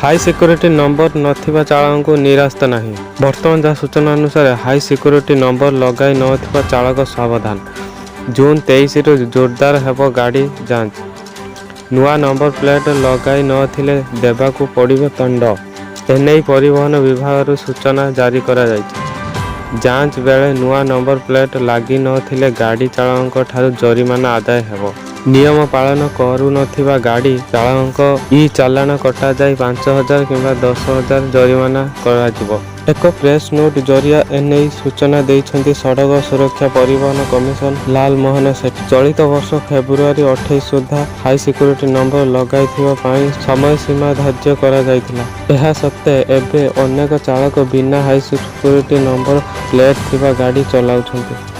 High security number ନଥିବା ଚାଳକଙ୍କୁ ନିରାସ୍ତ ନାହିଁ। ବର୍ତ୍ତମାନ ଯାହା ସୂଚନା ଅନୁସାରେ, ହାଇ ସିକ୍ୟୁରିଟି ନମ୍ବର ଲଗାଇ ନଥିବା ଚାଳକ ସାବଧାନ। ଜୁନ୍ 23ରୁ ଜୋରଦାର ହେବ ଗାଡ଼ି ଯାଞ୍ଚ। ନୂଆ ନମ୍ବର ପ୍ଲେଟ୍ ଲଗାଇ ନଥିଲେ ଦେବାକୁ ପଡ଼ିବ ତଣ୍ଡ। ଏନେଇ ପରିବହନ ବିଭାଗରୁ ସୂଚନା ଜାରି କରାଯାଇଛି। ଯାଞ୍ଚ ବେଳେ ନୂଆ ନମ୍ବର ପ୍ଲେଟ୍ ଲାଗି ନଥିଲେ ଗାଡ଼ି ଚାଳକଙ୍କ ଠାରୁ ଜରିମାନା ଆଦାୟ ହେବ। ନିୟମ ପାଳନ କରୁନଥିବା ଗାଡ଼ି ଚାଳକଙ୍କ ଇ-ଚାଲାଣ କଟାଯାଇ 5,000 କିମ୍ବା 10,000 ଜରିମାନା କରାଯିବ। ଏକ ପ୍ରେସ ନୋଟ ଜରିଆରେ ଏନେଇ ସୂଚନା ଦେଇଛନ୍ତି ସଡ଼କ ସୁରକ୍ଷା ପରିବହନ କମିଶନର ଲାଲ ମୋହନ ସେଠୀ। ଚଳିତ ବର୍ଷ ଫେବୃଆରୀ 28 ସୁଦ୍ଧା ହାଇ ସିକ୍ୟୁରିଟି ନମ୍ବର ଲଗାଇବା ପାଇଁ ସମୟସୀମା ଧାର୍ଯ୍ୟ କରାଯାଇଥିଲା। ଏହା ସତ୍ତ୍ୱେ ଏବେ ଅନେକ ଚାଳକ ବିନା ହାଇ ସିକ୍ୟୁରିଟି ନମ୍ବର ପ୍ଲେଟ୍ ଥିବା ଗାଡ଼ି ଚଲାଉଛନ୍ତି।